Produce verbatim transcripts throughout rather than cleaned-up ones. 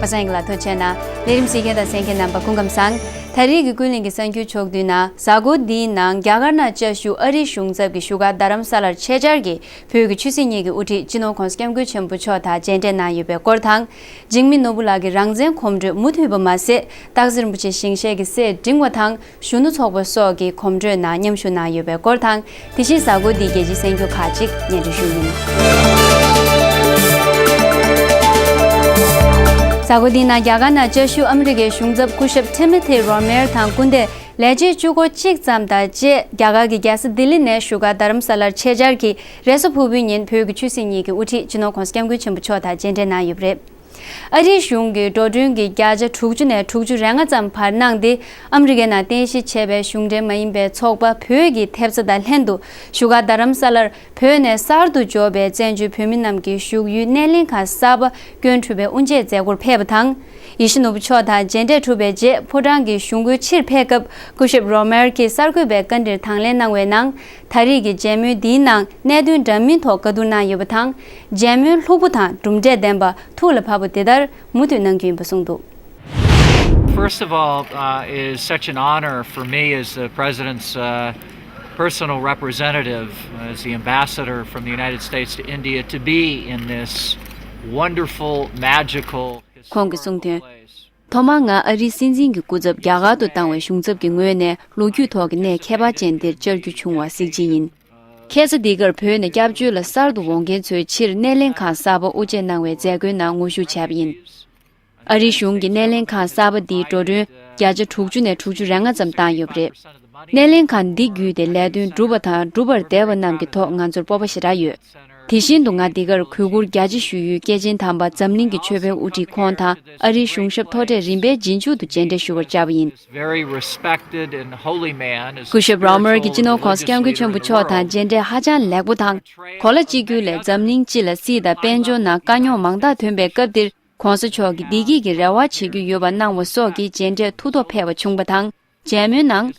པ་སངས་ལ་ཐུགས་རྗེ་གནང་། ལས་རིམ་གཟིགས་མཁན་དང་གསན་མཁན་རྣམ་པ་སྐུ་ཁམས་བཟང་། ད་རེས་ཀྱི་ཀུན་གླེང་གི་གསར་འགྱུར་ཕྱོགས་བསྡུས་ནང་། གཟའ་འཁོར་འདིའི་ནང་རྒྱ་གར་ནང་བཅའ་བཞུགས་ཨ་རིའི་གཞུང་ཚབ་ཀྱི་བཞུགས་སྒར་རྡ་རམ་ས་ལར་ཆེད་བཅར་གྱིས་བོད་ཀྱི་ཆོས་སྲིད་གཉིས་ཀྱི་དབུ་ཁྲིད་སྤྱི་ནོར་༧གོང་ས་༧སྐྱབས་མགོན་ཆེན་པོ་མཆོག་དང་མཇལ་འཕྲད་གནང་ཡོད་པའི་སྐོར་དང་། འཇིགས་མེད་ནོར་བུ་ལགས་ཀྱི་རང་བཙན་གོམ་བགྲོད་མུ་མཐུད་པ་མ་ཟད། སྟག་འཚེར་རིན་པོ་ཆེ་ཞིང་གཤེགས་ཀྱི་སྲས་འབྲིང་བ་དང་། གཞོན་ནུ་ཚོགས་པ་སོགས་ཀྱི་གོམ་བགྲོད་ནང་མཉམ་ཞུགས་གནང་ཡོད་པའི་སྐོར་དང་། དེ་བཞིན་གཟའ་འཁོར་འདིའི་རྒྱལ་སྤྱིའི་གསར་འགྱུར་ཁག་ཅིག་སྙན་སྒྲོན་ཞུ་ཡིན། གཟའ་འཁོར་འདིའི་ནང་རྒྱ་གར་ནང་བཅའ་བཞུགས་ཨ་མི་རི་ཀའི་གཞུང་ཚབ་སྐུ་ཞབས་ཊི་མོ་ཐི་རོ་མེར་དང་སྐུ་མདུན་ལས་བྱེད་གཅིག་སྐོར་གཅིག་ཙམ་དང་བཅས། རྒྱ་གར་གྱི་རྒྱལ་ས་ལྡི་ལི་ནས་བཞུགས་སྒར་རྡ་རམ་ས་ལར་ཆེད་བཅར་གྱིས་རེས་གཟའ་ཕུར་བུའི་ཉིན་བོད་ཀྱི་ཆོས་སྲིད་གཉིས་ཀྱི་དབུ་ཁྲིད་སྤྱི་ནོར་༧གོང་ས་༧སྐྱབས་མགོན་ཆེན་པོ་མཆོག་དང་མཇལ་འཕྲད་གནང་ཡོད་པ་རེད། ཨ་རིའི་གཞུང་གིས་འགྲོ་གྲོན་གྱི་བརྒྱ་ཆ་དྲུག་ཅུ་ནས་དྲུག་ཅུ་རེ་ལྔ་ཙམ་བར་གནང་སྟེ། ཨ་མི་རི་ཀའི་ནང་རྟེན་གཞི་བྱས་པའི་གཞུང་འབྲེལ་མ་ཡིན་པའི་ཚོགས་པ་བོད་ཀྱི་ཐེབས་རྩ་དང་ལྷན་དུ་བཞུགས་སྒར་རྡ་རམ་ས་ལར་བོད་ནས་གསར་དུ་འབྱོར་བའི་བཙན་བྱོལ་བོད་མི་རྣམས་ཀྱི་བཞུགས་ཡུལ་སྣེ་ལེན་ཁང་གསར་པ་སྐྱོན་གྲུབ་པའི་དབུ་འབྱེད་མཛད་སྒོར་ཕེབས་པ་དང་། ཡིད་བཞིན་ནོར་བུ་མཆོག་དང་མཇལ་འཕྲད་གྲུབ་པའི་རྗེས་ཕོ་བྲང་གི་གཞུང་སྒོའི་ཕྱིར་ཕེབས་སྐབས། སྐུ་ཞབས་རོ་མེར་གྱིས་གསར་འགོད་པའི་བཀའ་འདྲིར་དང་ལེན་གནང་བའི་ནང་། ད་རེས་ཀྱི་མཇལ་མོལ་འདིའི་ནང་གནད་དོན་འདྲ་མིན་ཐོག་བཀའ་བསྡུར་གནང་ཡོད་པ་དང་། མཇལ་མོལ་ལྷུག་པོ་དང་གྲུབ་འབྲས་ལྡན་པ། ཐུགས་ལ་བབས་པ་དེ་ལྟར་མུ་མཐུད་གནང་རྒྱུ་ཡིན་པ་གསུངས་འདུག། First of all, uh, it is such an honor for me as the president's uh, personal representative, as the ambassador from the United States to India, to be in this wonderful, magical ཁོང་གིས་གསུངས་དོན། ཐོག་མར་ང་ཨ་རིའི་སྲིད་འཛིན་གྱི་སྐུ་ཚབ་རྒྱ་གར་དུ་བཏང་བའི་གཞུང་ཚབ་ཀྱི་ངོས་ནས་ལོ་རྒྱུས་ཐོག་གི་གནས་ཁྱད་པར་ཅན་འདིར་བཅར་རྒྱུ་བྱུང་བར་གཟིགས་ཆེན་ཡིན། ཁ་སང་འདི་གར་བོད་ནས་སྐྱབས་བཅོལ་ལ་གསར་དུ་འོང་མཁན་ཚོའི་ཕྱིར་སྣེ་ལེན་ཁང་གསར་པ་དབུ་འབྱེད་གནང་བའི་མཛད་སྒོའི་ནང་ངོ་ཞུགས་བྱས་པ་ཡིན། ཨ་རིའི་གཞུང་གིས་སྣེ་ལེན་ཁང་གསར་པ་འདིའི་འགྲོ་གྲོན་བརྒྱ་ཆ་དྲུག་ཅུ་ནས་དྲུག་ཅུ་རེ་ལྔ་ཙམ་བཏང་ཡོད་པ་རེད། སྣེ་ལེན་ཁང་འདི་བརྒྱུད་དེ་ལས་དོན་སྒྲུབ་པ་དང་སྒྲུབ་པར་བསྡད་པ་རྣམས་ཀྱི་ཐོག་ང་ཚོར་སྤོབས་པ་ཞེ་དྲག་ཡོད། དེ་བཞིན་དུ་ང་འདི་གར་གུས་བཀུར་རྒྱ་ཆེ་ཞུ་ཡུལ་སྐྱེས་ཆེན་དམ་པ་འཛམ་གླིང་གི་ཆོས་པའི་དབུ་ཁྲིད་ཁོང་དང་ཨ་རིའི་གཞུང་ཞབས་མཐོ་གྲས་རིམ་པས་རྗེས་འཇུག་ཏུ་མཇལ་འཕྲད་ཞུ་བར་བཅར་བ་ཡིན། Very respected and holy man is the སྐུ་ཞབས་རོ་མེར་གྱིས་སྤྱི་ནོར་༧གོང་ས་༧སྐྱབས་མགོན་ཆེན་པོ་མཆོག་དང་མཇལ་འཕྲད་ཧ་ཅང་ལེགས་པོ་དང་། གོ་ལ་གཅིག་གྱུར་ལས་འཛམ་གླིང་སྤྱི་ལ་སྲིད་དང་དཔལ་འབྱོར་ནང་དཀའ་རྙོག་མང་དག་ཐོན་པའི་སྐབས་འདིར་༧གོང་ས་མཆོག་གིས་བདེ་སྐྱིད་ཀྱི་རེ་བ་བྱེད་རྒྱུ་ཡོད་པ་གནང་བ་སོགས་ཀྱིས་མཇལ་འཕྲད་ཐུགས་ཐོག་ཕེབས་པ་བྱུང་བ་དང་། མཇལ་མོལ་ནང་།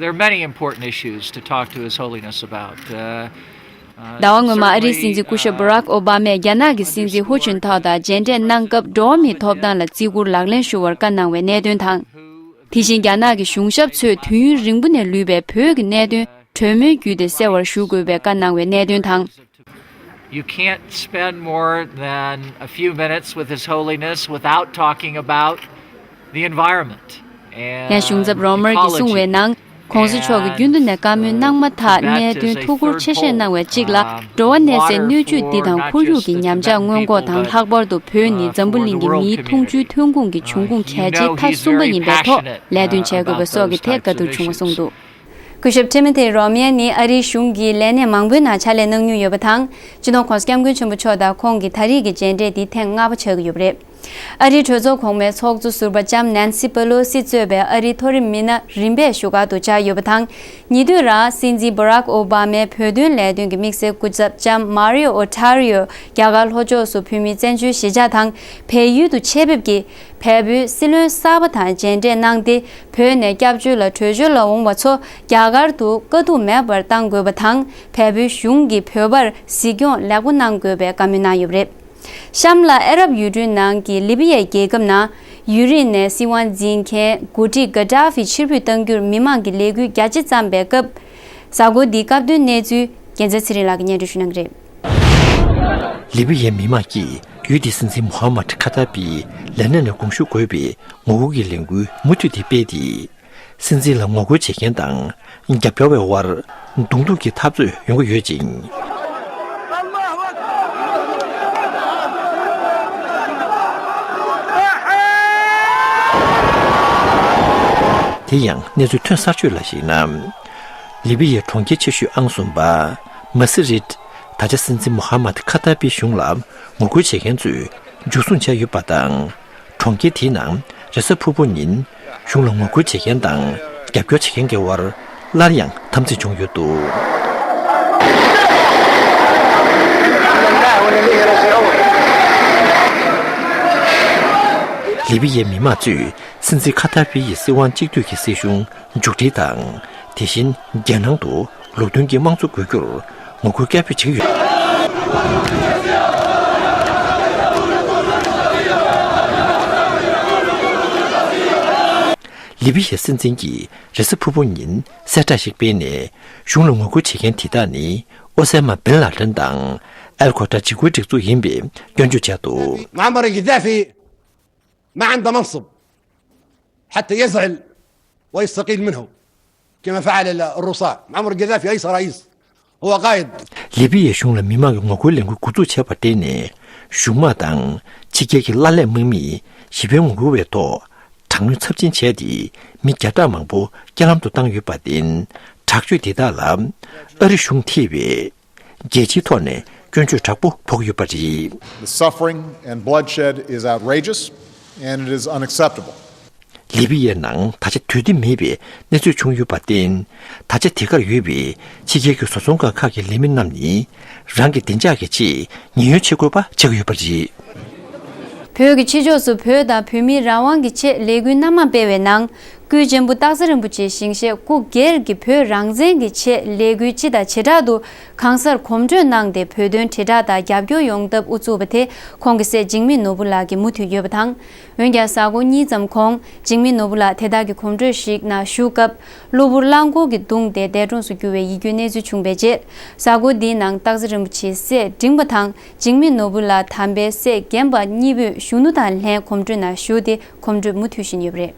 There are many important issues to talk to His Holiness about. Uh, uh, ཟླ་བ་སྔོན་མ་ཨ་རིའི་སྲིད་འཛིན་སྐུ་ཞབས་Barack Obama་ཡིས་རྒྱ་ནག་གི་སྲིད་འཛིན་ཧུ་ཅིན་ཐའོ་དང་མཇལ་འཕྲད་གནང་སྐབས་འགྲོ་བ་མིའི་ཐོབ་ཐང་ལ་བརྩི་བཀུར་ལག་ལེན་ཞུ་བར་བཀའ་གནང་བའི་གནད་དོན་དང་། དེ་བཞིན་རྒྱ་ནག་གི་གཞུང་ཞབས་ཚོས་དུས་ཡུན་རིང་པོ་ནས་ལུས་པའི་བོད་ཀྱི་གནད་དོན་གྲོས་མོལ་བརྒྱུད་དེ་སེལ་བར་ཞུ་དགོས་པའི་བཀའ་གནང་བའི་གནད་དོན་དང་། You can't spend more than a few minutes with His Holiness without talking about the environment. ཡང་གཞུང་ཚབ་རོ་མེར་གྱིས་གསུངས་པའི་ནང་། ༸གོང་ས་མཆོག་གིས་རྒྱུན་དུ་ནས་བཀའ་མོལ་གནང་མ་ཐག་གནད་དོན་ཐུགས་ཁུར་ཆེ་བཞེས་གནང་བའི་གཅིག་ལ་འགྲོ་བ་གནས་སའི་སྣོད་བཅུད་འདི་དང་ཁོར་ཡུག་གི་ཉམས་ཆག་སྔོན་འགོག་དང་། ལྷག་པར་དུ་བོད་ནི་འཛམ་བུ་གླིང་གི་མིའི་འཐུང་ཆུའི་ཐོན་ཁུངས་ཀྱི་འབྱུང་ཁུངས་གལ་ཆེའི་མཐའ་གསུམ་པ་ཡིན་པའི་ཐོག་ལས་དོན་བྱེད་དགོས་པ་སོགས་ཀྱི་ཐད་བཀའ་བསྡུར་བྱུང་བ་གསུངས་འདུག། སྐུ་ཞབས་ཊི་མོ་ཐི་རོ་མེར་ནི་ཨ་རིའི་གཞུང་གི་ལས་སྣེ་མང་པོའི་ནང་ཕྱག་ལས་གནང་མྱོང་ཡོད་པ་དང་། སྤྱི་ནོར་༸གོང་ས་༸སྐྱབས་མགོན་ཆེན་པོ་མཆོག་དང་ཁོང་གི་ད་རེས་ཀྱི་མཇལ་འཕྲད་འདི་ཐེངས་ལྔ་པ་ཆགས་ཀྱི་ཡོད་པ་རེད། ཨ་རིའི་གྲོས་ཚོགས་གོང་མའི་ཚོགས་གཙོ་ཟུར་པ་ལྕམ་ནན་སི་པེ་ལོ་སི་གཙོས་པའི་ཨ་རིའི་མཐོ་རིམ་མི་སྣ་རིམ་པས་བཞུགས་སྒར་དུ་བཅར་ཡོད་པ་དང་། ཉེ་དུས་རང་སྲིད་འཛིན་Barack Obama་བོད་དོན་ལས་དོན་གྱི་དམིགས་བསལ་སྐུ་ཚབ་ལྕམ་Maria Ortario་རྒྱ་གར་ལྷོ་ཕྱོགས་སུ་བོད་མིའི་བཙན་བྱོལ་གཞིས་ཆགས་དང་བལ་ཡུལ་དུ་ཆེད་ཕེབས་ཀྱིས་བལ་པོའི་སྲིད་བློན་གསར་པ་དང་མཇལ་འཕྲད་གནང་སྟེ། བོད་ནས་སྐྱབས་བཅོལ་ལ་བྲོས་བྱོལ་ལ་འོང་བ་ཚོ་རྒྱ་གར་དུ་དཀའ་སྡུག་མེད་པར་གཏང་དགོས་པ་དང་། བལ་པོའི་གཞུང་གིས་བོད་པར་གཟིགས་སྐྱོང་ལེགས་པོ་གནང་དགོས་པའི་བཀའ་མོལ་གནང་ཡོད་པ་རེད། གཤམ་ལ་ཨ་རབ་ཡུལ་གྲུའི་ནང་གི་ལི་བི་ཡའི་རྒྱལ་ཁབ་ནང་ཡུན་རིང་ནས་སྲིད་དབང་འཛིན་མཁན་འགོ་ཁྲིད་གྷ་ཌ་ཧྥི་ཕྱིར་འབུད་གཏང་རྒྱུར་མི་མང་གིས་ལས་འགུལ་རྒྱ་ཆེ་བརྩམས་པའི་སྐབས། གཟའ་འཁོར་འདིའི་སྐབས་དོན་གནས་ཚུལ་རྒྱལ་མཚན་ཚེ་རིང་ལགས་ཀྱིས་སྙན་སྒྲོན་ཞུ་གནང་གི་རེད། ལི་བི་ཡའི་མི་མང་གིས་ཡུལ་དེའི་སྲིད་འཛིན་མོ་ཧ་མད་ཁ་ཏ་པིའི་ལས་གནས་ནས་དགོངས་ཞུ་དགོས་པའི་ངོ་རྒོལ་གྱི་ལས་འགུལ་མུ་མཐུད་དེ་སྤེལ་ཏེ། སྲིད་འཛིན་ལ་ངོ་རྒོལ་བྱེད་མཁན་དང་རྒྱབ་སྐྱོར་བའི་དབར་གདོང་ཐུག་གི་འཐབ་རྩོད་ཡོང་གི་ཡོད་ཅིང་། དེ་ཡང་གནས་ཚུལ་ཐོན་གསར་ཤོས་ལ་གཞིགས་ན། ལི་བི་ཡའི་གྲོང་ཁྱེར་ཆེ་ཤོས་ཨང་གསུམ་པ་མ་སི་རིད། ད་ཆ་སྲིད་འཛིན་མོ་ཧ་མད་ཁ་ཏ་པི་གཞུང་ལ་ངོ་རྒོལ་བྱེད་མཁན་ཚོས་འཇུ་བཟུང་བྱས་ཡོད་པ་དང་། གྲོང་ཁྱེར་དེའི་ནང་རེས་གཟའ་ཕུར་བུ་ཉིན་གཞུང་ལ་ངོ་རྒོལ་བྱེད་མཁན་དང་རྒྱབ་སྐྱོར་བྱེད་མཁན་གྱི་དབར་སླར་ཡང་འཐབ་འཛིང་བྱུང་ཡོད་འདུག། ལི་བི་ཡའི་མི་མང་ཚོས་སྲིད་འཛིན་ཁ་ཏ་པི་ཡི་སྲིད་དབང་གཅིག་སྡུད་ཀྱི་སྲིད་གཞུང་མཇུག་སྒྲིལ་དང་། དེ་བཞིན་རྒྱལ་ནང་དུ་ལུགས་མཐུན་གྱི་དམངས་གཙོ་དགོས་རྒྱུར་ངོ་རྒོལ་བསྐྱར་ཕུད་བྱེད་ཀྱི་ཡོད། ལི་བི་ཡའི་སྲིད་འཛིན་གྱིས་རེས་གཟའ་ཕུར་བུ་ཉིན་གསལ་བསྒྲགས་ཤིག་སྤེལ་ནས། གཞུང་ལ་ངོ་རྒོལ་བྱེད་མཁན་དེ་དག་ནི་ཨོ་སེ་མ་བིན་ལ་ཏན་དང་ཨལ་ཁོ་ཏྲ་འཇིགས་སྐུལ་སྒྲིག་འཛུགས་ཡིན་པའི་སྐྱོན་བརྗོད་བྱས་འདུག། معمر القذافي ما عنده منصب حتى يزعل ويستقيل منه، كما فعل الروسان. معمر القذافي ليس رئيس، هو قائد. ལི་བི་ཡའི་གཞུང་ལ་མི་མང་གིས་ངོ་རྒོལ་ལས་འགུལ་འགོ་འཛུགས་བྱས་པར་བརྟེན་ནས། གཞུང་དམག་དང་ཕྱི་རྒྱལ་གྱི་ཀླད་ཀོར་དམག་མིས་ཞི་བའི་ངོ་རྒོལ་བའི་ཐོག་དྲག་གནོན་ཚབས་ཆེན་བྱས་ཏེ། མི་བརྒྱ་ཕྲག་མང་པོ་རྐྱེན་ལམ་དུ་བཏང་ཡོད་པར་བརྟེན། དྲག་སྤྱོད་འདི་དག་ལ་ཨ་རི་གཞུང་ཐེ་བའི་རྒྱལ་སྤྱིའི་ཐོག་ནས་སྐྱོན་བརྗོད་དྲག་པོ་ཕོག་ཡོད་པ་རེད། The suffering and bloodshed is outrageous and it is unacceptable. ལི་བི་ཡའི་ནང་ད་ཆ་དུས་བདེ་མེད་པའི་གནས་ཚུལ་བྱུང་ཡོད་པར་བརྟེན། ད་ཆ་དེ་གར་ཡོད་པའི་ཕྱི་རྒྱལ་གྱི་བཟོ་ཚོང་ཁང་ཁག་གི་ལས་མི་རྣམས་ནི་རང་གི་བདེ་འཇགས་ཀྱི་ཆེད་ཉེན་གཡོལ་བྱེད་དགོས་པ་ཆགས་ཀྱི་ཡོད་པ་རེད། བོད་ཀྱི་ཕྱི་ཕྱོགས་སུ་བོད་དང་བོད་མིའི་རང་དབང་གི་ཆེད་ལས་འགུལ་སྣ་མང་སྤེལ་བའི་ནང་། སྐུའི་གཅེན་པོ་སྟག་འཚེར་རིན་པོ་ཆེའི་ཞིང་གཤེགས་སྐུ་སྒེར་གྱི་བོད་རང་བཙན་གྱི་ཆེད་ལས་འགུལ་སྤྱི་དང་བྱེ་བྲག་ཏུ་གང་སར་གོམ་བགྲོད་གནང་སྟེ། བོད་དོན་དྲིལ་བསྒྲགས་དང་རྒྱབ་སྐྱོར་ཡོང་ཐབས་དབུ་བཙུགས་པ་དེ་ཁོང་གི་སྲས་འཇིགས་མེད་ནོར་བུ་ལགས་ཀྱིས་མུ་མཐུད་ཡོད་པ་དང་། འོན་ཀྱང་། གཟའ་འཁོར་གཉིས་ཙམ་གོང་འཇིགས་མེད་ནོར་བུ་ལགས་དེ་དག་གི་གོམ་བགྲོད་ཞིག་ནང་ཞུགས་སྐབས། གློ་བུར་རླངས་འཁོར་གྱིས་བརྡུངས་ཏེ་འདས་གྲོངས་སུ་གྱུར་བའི་ཡིད་སྐྱོའི་གནས་ཚུལ་བྱུང་བའི་རྗེས། གཟའ་འཁོར་འདིའི་ནང་སྟག་འཚེར་རིན་པོ་ཆེའི་སྲས་འབྲིང་པ་དང་། འཇིགས་མེད་ནོར་བུ་ལགས་དམ་པའི་སྲས་རྒན་པ་གཉིས་པོས་གཞོན་ནུ་དང་ལྷན་གོམ་བགྲོད་ནང་ཞུགས་ཏེ་གོམ་བགྲོད་མུ་མཐུད་བཞིན་ཡོད་པ་རེད།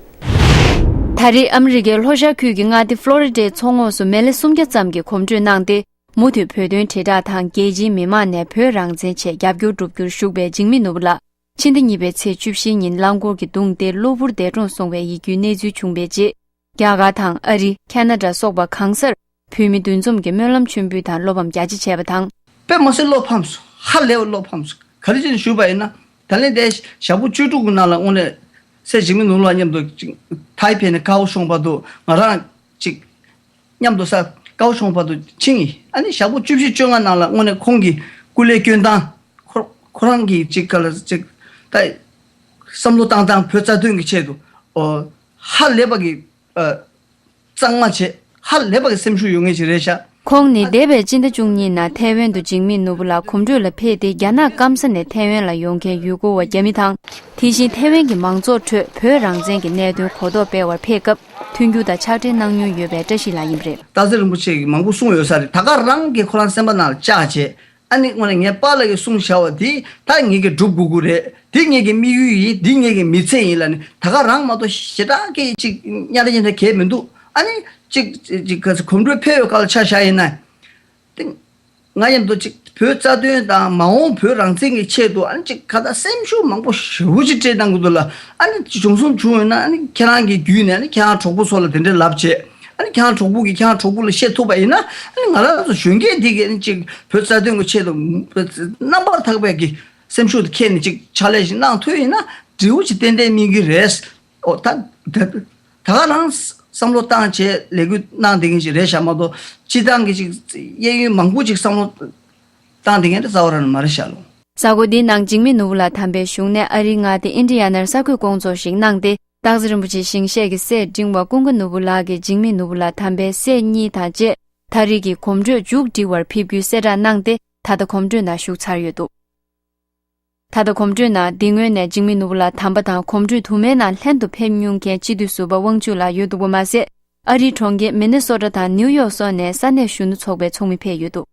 ད་རེས་ཨ་མི་རི་ཀའི་ལྷོ་ཤར་ཁུལ་གྱི་མངའ་སྡེ་ཕློ་རི་ཌའི་མཚོ་ངོགས་སུ་མི་ལེ་སུམ་བརྒྱ་ཙམ་གྱིས་གོམ་བགྲོད་གནང་སྟེ། མུ་མཐུད་བོད་དོན་དྲིལ་བསྒྲགས་དང་རྒྱལ་སྤྱིའི་མི་མང་ནས་བོད་རང་བཙན་ཆེད་རྒྱབ་སྐྱོར་བསྒྲུབ་རྒྱུར་ཞུགས་པའི་འཇིགས་མེད་ནོར་བུ་ལགས། ཕྱི་ཟླ་གཉིས་པའི་ཚེས་བཅུ་བཞི་ཉིན་རླངས་འཁོར་གྱིས་བརྡུངས་ཏེ་གློ་བུར་འདས་གྲོངས་སོང་བའི་ཡིད་སྐྱོའི་གནས་ཚུལ་བྱུང་བའི་རྗེས། རྒྱ་གར་དང་ཨ་རི། ཁ་ན་ཌ་སོགས་པ་གང་སར་བོད་མི་འདུ་འཛོམས་ཀྱི་སྨོན་ལམ་མཆོད་འབུལ་དང་བློ་ཕམ་རྒྱ་ཆེ་བྱས་པ་དང་། དཔེ་མ་སྲིད་བློ་ཕམ་སོང་། ཧ་ལས་པ་བློ་ཕམ་སོང་། ག་རེ་བྱས་ནས་ཞུས་པ་ཡིན་ན། ད་ལན་དེ་ཞག་པོ་བཅུ་དྲུག་གི་ནང་ལ་དངོས་གནས་སྲས་འཇིགས་མེད་ནོར་བུ་ལགས་མཉམ་དུ་ཅིག་ཐའེ་པེ་ནས་ཀའོ་ཤོང་བར་དུ་ང་རང་ཅིག་མཉམ་དུ་ས་ཀའོ་ཤོང་བར་དུ་ཕྱིན་ཡིན། ཨ་ནི་ཞག་པོ་བཅུ་བཞི་བཅོ་ལྔ་ནང་ལ་དངོས་གནས་ཁོང་གི་སྐུ་ལས་བསྐྱོན་སྟངས། ཁོ་ཁོ་རང་གི་ཅིག་ག་ལ་ཅིག་ད་བསམ་བློ་བཏང་སྟངས། བོད་རྩ་དོན་གྱི་ཆེད་དུ་ཨོ་ཧ་ལས་པ་གི་ཨ་གཙང་མ་བྱས། ཧ་ལས་པ་གི་སེམས་ཤུགས་ཡོད་མཁན་ཞིག་རེད་ཤག། ཁོང་ནི་འདས་པའི་སྤྱི་ཟླ་བཅུ་གཉིས་ནང་ཐའེ་ཝན་དུ་འཇིགས་མེད་ནོར་བུ་ལགས་གོམ་བགྲོད་ལ་ཕེབས་ཏེ། རྒྱ་ནག་སྐམ་ས་ནས་ཐའེ་ཝན་ལ་ཡོང་མཁན་ཡུལ་སྐོར་བ་རྒྱ་མི་དང་། དེ་བཞིན་ཐའེ་ཝན་གྱི་མང་ཚོགས་ཁྲོད་བོད་རང་བཙན་གྱི་གནད་དོན་གོ་རྟོགས་སྤེལ་བར་ཕེབས་སྐབས་མཐུན་འགྱུར་དང་ཕྱག་སྦྲེལ་གནང་མྱོང་ཡོད་པའི་བཀྲ་ཤིས་ལགས་ཡིན་པ་རེད། སྟག་འཚེར་རིན་པོ་ཆེ་གིས་མང་པོ་གསུངས་ཡོད་ས་རེད། ད་ག་རང་གིས་ཁོ་རང་སེམས་པ་ནང་ལ་བཅག་བྱས། ཨ་ནི་དངོས་གནས་ངའི་པཱ་ལགས་ཀྱིས་གསུངས་བཞག་པ་དེ་ད་ངེད་ཀྱིས་སྒྲུབ་དགོས་ཀྱི་རེད། དེ་ངེད་ཀྱི་དམིགས་ཡུལ་ཡིན། འདི་ངེད་ཀྱི་མི་ཚེ་ཡིན་ལབ་ནས། ད་ག་རང་མ་གཏོགས་ཞེ་དྲག་གི་ཅིག་གཉའ་ཁྲ་གཉའ་ཁྲ་གས་མི་འདུག། ཨ་ནི་ཅིག་ཅིག་ག་ཚོད་གོམ་བགྲོད་ཕེབས་ཡོད་ག་ལ་ཆ་བཞག་ཡིན་ན། དེ་ང་མཉམ་དུ་ཅིག་བོད་རྩ་དོན་དང་མ་འོངས་བོད་རང་བཙན་གྱི་ཆེད་དུ། ཨ་ནི་ཅིག་ག་ད་སེམས་ཤུགས་མང་པོ་ཞེ་པོ་ཅིག་སྤྲད་གནང་གི་འདུག་ལ། ཨ་ནི་བྱུང་སོང་བྱུང་ཡོད་ན། ཨ་ནི་ཁྱེད་རང་གི་བརྒྱུད་ནས། ཨ་ནི་ཁྱེད་རང་གྲོགས་པོ་ཚོ་ལ་དེ་འདྲའི་ལབ་བྱས། ཨ་ནི་ཁྱེད་རང་གྲོགས་པོ་གིས་ཁྱེད་རང་གྲོགས་པོ་ལ་བཤད་ཐུབ་པ་ཡིན་ན། ཨ་ནི་ང་རང་ཚོ་གཞོན་སྐྱེས་འདི་གིས་ཨ་ནི་ཅིག་བོད་རྩ་དོན་གྱི་ཆེད་དུ་རྣམ་པར་དག་པའི་གི་སེམས་ཤུགས་དེ་ཁྱེར་ནས་ཅིག་ཕྱག་ལས་ཤིག་གནང་ཐུབ་ཡིན་ན། འབྲས་བུ་ཅིག་ཏན་ཏན་སྨིན་གྱི་རེད། ཨོ་ད་ད་ད་ག་རང་བསམ་བློ་བཏང་བྱས་ལས་འགུལ་གནང་བསྡད་མཁན་ཞིག་རེད་ཤག་མ་གཏོགས། སྤྱིར་བཏང་གི་ཅིག་གཡས་གཡོན་མང་པོ་ཅིག་བསམ་བློ་བཏང་བསྡད་མཁན་དེ་རྩ་བ་རང་ནས་མ་རེད་ཤག་ལོ། གཟའ་འཁོར་འདིའི་ནང་འཇིགས་མེད་ནོར་བུ་ལགས་དམ་པའི་བཞུགས་གནས་ཨ་རིའི་མངའ་སྡེ་ཨིན་ཌི་ཡ་ནར་གསར་འགོད་སྐོང་ཚོགས་ཤིག་གནང་སྟེ། སྟག་འཚེར་རིན་པོ་ཆེ་ཞིང་གཤེགས་ཀྱི་སྲས་འབྲིང་བ་ཀུན་དགའ་ནོར་བུ་ལགས་ཀྱིས་འཇིགས་མེད་ནོར་བུ་ལགས་དམ་པའི་སྲས་གཉིས་དང་བཅས་ད་རེས་ཀྱི་གོམ་བགྲོད་མཇུག་སྒྲིལ་བར་ཕེབས་རྒྱུའི་གསལ་བསྒྲགས་གནང་སྟེ། ད་ལྟ་གོམ་བགྲོད་ནང་ཞུགས་ཚར་ཡོད་འདུག། ད་ལྟ་གོམ་བགྲོད་ནང་འདི་སྔོན་ནས་འཇིགས་མེད་ནོར་བུ་ལགས་དམ་པ་དང་གོམ་བགྲོད་དུ་མའི་ནང་ལྷན་དུ་ཕེབས་མྱོང་མཁན་སྤྱི་འཐུས་ཟུར་པ་དབང་ཕྱུག་ལགས་ཡོད་འདུག་པ་མ་ཟད། ཨ་རིའི་གྲོང་ཁྱེར་མི་ནི་སོ་ཊ་དང་ནིའུ་ཡོག་སོགས་ནས་ས་གནས་གཞོན་ནུ་ཚོགས་པའི་ཚོགས་མི་ཕེབས་ཡོད་འདུག།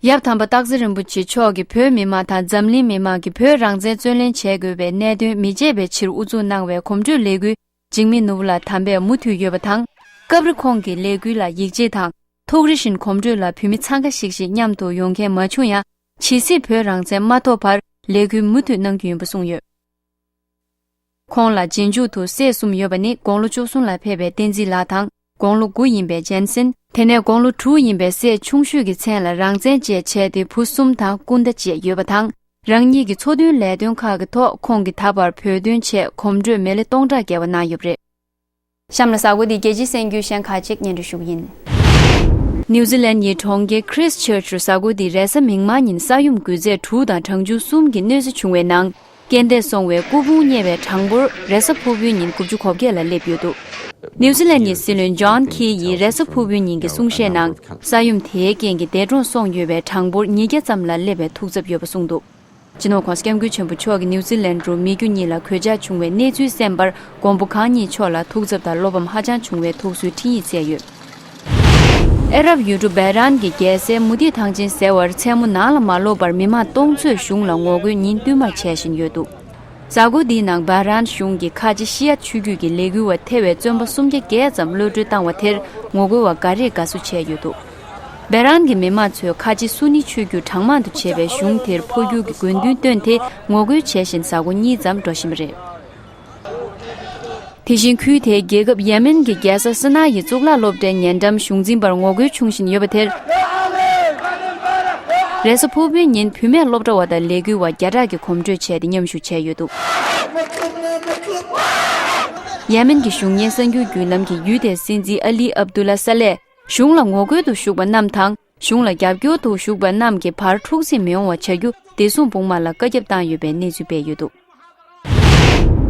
ཡབ་དམ་པ་སྟག་འཚེར་རིན་པོ་ཆེ་མཆོག་གིས་བོད་མི་མང་དང་འཛམ་གླིང་མི་མང་གིས་བོད་རང་བཙན་རྩོད་ལེན་བྱེད་དགོས་པའི་གནད་དོན་མི་བརྗེད་པའི་ཕྱིར་དབུ་འཛུགས་གནང་བའི་གོམ་བགྲོད་ལས་འགུལ་འཇིགས་མེད་ནོར་བུ་ལགས་དམ་པས་མུ་མཐུད་ཡོད་པ་དང་། སྐབས་རེ་ཁོང་གིས་ལས་འགུལ་ལ་ཡིད་ཆེས་དང་། ཐུགས་རེ་བཞིན་གོམ་བགྲོད་ལ་བོད་མི་འཚང་ཁ་ཤིག་ཤིག་མཉམ་དུ་ཡོང་མཁན་མ་བྱུང་ཡང་། ཇི་སྲིད་བོད་རང་བཙན་མ་ཐོབ་བར་ལས་འགུལ་མུ་མཐུད་གནང་རྒྱུ་ཡིན་པ་གསུངས་ཡོད། ཁོང་ལ་རྗེས་འཇུག་ཏུ་སྲས་གསུམ་ཡོད་པ་ནི། དགུང་ལོ་བཅུ་གསུམ་ལ་ཕེབས་པའི་བསྟན་འཛིན་ལགས་དང་། དགུང་ལོ་དགུ་ཡིན་པའི་ཇན་སན། དེ་ནས་དགུང་ལོ་དྲུག་ཡིན་པའི་སྲས་ཆུང་ཤོས་ཀྱི་མཚན་ལ་རང་བཙན་བཅས་བྱས་ཏེ་བུ་གསུམ་དང་སྐུ་ཟླ་བཅས་ཡོད་པ་དང་། རང་ཉིད་ཀྱི་འཚོ་དོན་ལས་དོན་ཁག་གི་ཐོག་ཁོང་གིས་ད་བར་བོད་དོན་ཆེད་གོམ་བགྲོད་མི་ལེ་སྟོང་ཕྲག་བརྒལ་བ་གནང་ཡོད་པ་རེད། གཤམ་ལ་གཟའ་འཁོར་འདིའི་རྒྱལ་སྤྱིའི་གསར་འགྱུར་གཞན་ཁག་ཅིག་སྙན་སྒྲོན་ཞུ་གི་ཡིན། ནིའུ་ཛི་ལན་ཡི་གྲོང་ཁྱེར་ཁྲིས་ཆར་ཆུ་གཟའ་འཁོར་འདིའི་རེས་གཟའ་མིག་དམར་ཉིན་ས་ཡོམ་འགུལ་ཚད་དྲུག་དང་གྲངས་ཆུང་གསུམ་གྱི་གནོད་འཚེ་བྱུང་བའི་ནང་། རྐྱེན་འདས་སོང་བའི་སྐུ་ཕུང་རྙེད་པའི་གྲངས་འབོར་རེས་གཟའ་ཕུར་བུའི་ཉིན་དགུ་བཅུ་གོ་བརྒྱད་ལ་སླེབས་ཡོད་འདུག། ནིའུ་ཛི་ལན་ཡི་སྲིད་བློན་ཇོན་ཁི་ཡིས་རེས་གཟའ་ཕུར་བུའི་ཉིན་གྱི་གསུང་བཤད་ནང་། ས་ཡོམ་དེའི་རྐྱེན་གྱིས་འདས་གྲོངས་སོང་ཡོད་པའི་གྲངས་འབོར་ཉིས་བརྒྱ་ཙམ་ལ་སླེབས་པའི་ཐུགས་འཚབ་ཡོད་པ་གསུངས་འདུག། སྤྱི་ནོར་༸གོང་ས་༸སྐྱབས་མགོན་ཆེན་པོ་མཆོག་གིས་ནིའུ་ཛི་ལན་རུ་མི་རྒྱུ་གཉིས་ལ་གོད་ཆག་བྱུང་བའི་གནས་ཚུལ་གསན་པར་མགོན་པོ་གང་ཉིད་མཆོག་ལ་ཐུགས་འཚབ་དང་བློ་ཕམ་ཧ་ཅང་བྱུང་བའི་ཐུགས་གསོའི་འཕྲིན་ཡིག་སྩལ་ཡོད། ཨ་རབ་ཡུལ་གྲུ་བྷེ་རན་གྱི་རྒྱལ་སའི་མུ་ཏིག་ཐང་ཆེན་ཟེར་བར་མཚན་མོ་ནང་ལ་མ་ལོག་པར་མི་མང་སྟོང་ཚོས་གཞུང་ལ་ངོ་རྒོལ་ཉིན་བསྟུད་མར་བྱས་བཞིན་ཡོད་འདུག་གཟའ་འཁོར་འདིའི་ནང་བྷེ་རན་གཞུང་གིས་ཁ་ཆེ་ཤི་ཡ་ཆོས་བརྒྱུད་ཀྱི་ལས་འགུལ་བ་ཐེ་བའི་བཙོན་པ་སུམ་བརྒྱ་བརྒྱད་ཙམ་གློད་གྲོལ་བཏང་བ་དེར་ངོ་རྒོལ་བ་འགའ་རེས་དགའ་བསུ་བྱས་ཡོད་འདུག་བྷེ་རན་གྱི་མི་མང་ཚོས་ཁ་ཆེ་སུ་ནི་ཆོས་བརྒྱུད་གྲངས་མང་དུ་བྱེད་པའི་གཞུང་དེར་འཕོ་འགྱུར་གྱི་དགོས་འདུན་བཏོན་ཏེ་ངོ་རྒོལ་བྱས་བཞིན་གཟའ་འཁོར་གཉིས་ཙམ་འགྲོ་བཞིན་པ་རེད། དེ་བཞིན་ཁུལ་དེའི་རྒྱལ་ཁབ་ཡེ་མེན་གྱི་རྒྱལ་ས་སི་ན་ཡི་གཙུག་ལག་སློབ་གྲྭའི་ཉེ་འགྲམ་གཞུང་འཛིན་པར་ངོ་རྒོལ་བྱུང་བཞིན་ཡོད་པ་དེར། རེས་གཟའ་ཕུར་བུའི་ཉིན་བུད་མེད་སློབ་གྲྭ་བ་དང་ལས་འགུལ་བ་བརྒྱ་ཕྲག་གིས་གོམ་བགྲོད་བྱས་ཏེ་མཉམ་ཞུགས་བྱས་ཡོད་འདུག་ཡེ་མེན་གྱི་གཞུང་གཉེར་གསར་འགྱུར་བརྒྱུད་ལམ་གྱིས་ཡུལ་དེའི་སྲིད་འཛིན་ཨ་ལི་ཨབ་དུ་ལ་ས་ལས་གཞུང་ལ་ངོ་རྒོལ་དུ་ཞུགས་པ་རྣམས་དང་། གཞུང་ལ་རྒྱབ་སྐྱོར་དུ་ཞུགས་པ་རྣམས་ཀྱི་བར་འཁྲུག་འཛིང་མི་ཡོང་བ་བྱ་རྒྱུ་བདེ་སྲུང་དཔུང་དམག་ལ་བཀའ་ཁྱབ་བཏང་ཡོད་པའི་གནས་ཚུལ་སྤེལ་ཡོད་འདུག་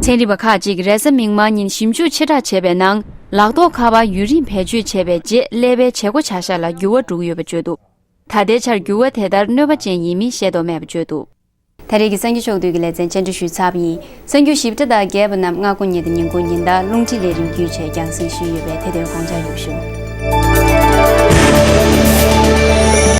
ཚན་རིག་པ་ཁག་ཅིག་རེས་གཟའ་མིག་དམར་ཉིན་ཞིབ་འཇུག་ཆེ་དྲགས་བྱས་པའི་ནང་། ལག་ཐོགས་ཁ་པར་ཡུན་རིང་བེད་སྤྱོད་བྱས་པའི་རྗེས་ཀླད་པའི་བྱེད་སྒོ་བྱ་གཞག་ལ་འགྱུར་བ་འགྲོ་གི་ཡོད་པ་བརྗོད་འདུག་ད་ལྟའི་ཆར་འགྱུར་བ་དེ་ལྟར་གནོད་པ་ཅན་ཡིན་མིན་ཤེས་རྟོགས་མེད་པ་བརྗོད་འདུག་ད་རེས་ཀྱི་གསར་འགྱུར་ཕྱོགས་བསྡུས་ཀྱི་ལེ་ཚན་བཅར་འདྲི་ཞུས་ཚར་བ་ཡིན། གསར་འགྱུར་ཞིབ་ཕྲ་དང་རྒྱས་པ་རྣམས་སྔ་དགོང་ཉིན་དང་ཉིན་གུང་ཉིན་ལྟར་རླུང་འཕྲིན་ལས་རིམ་བརྒྱུད་བཅས་རྒྱང་སྲིང་ཞུས་ཡོད་པས་དེ་དོན་དགོངས་འཇགས་ཡོད་ཞུ།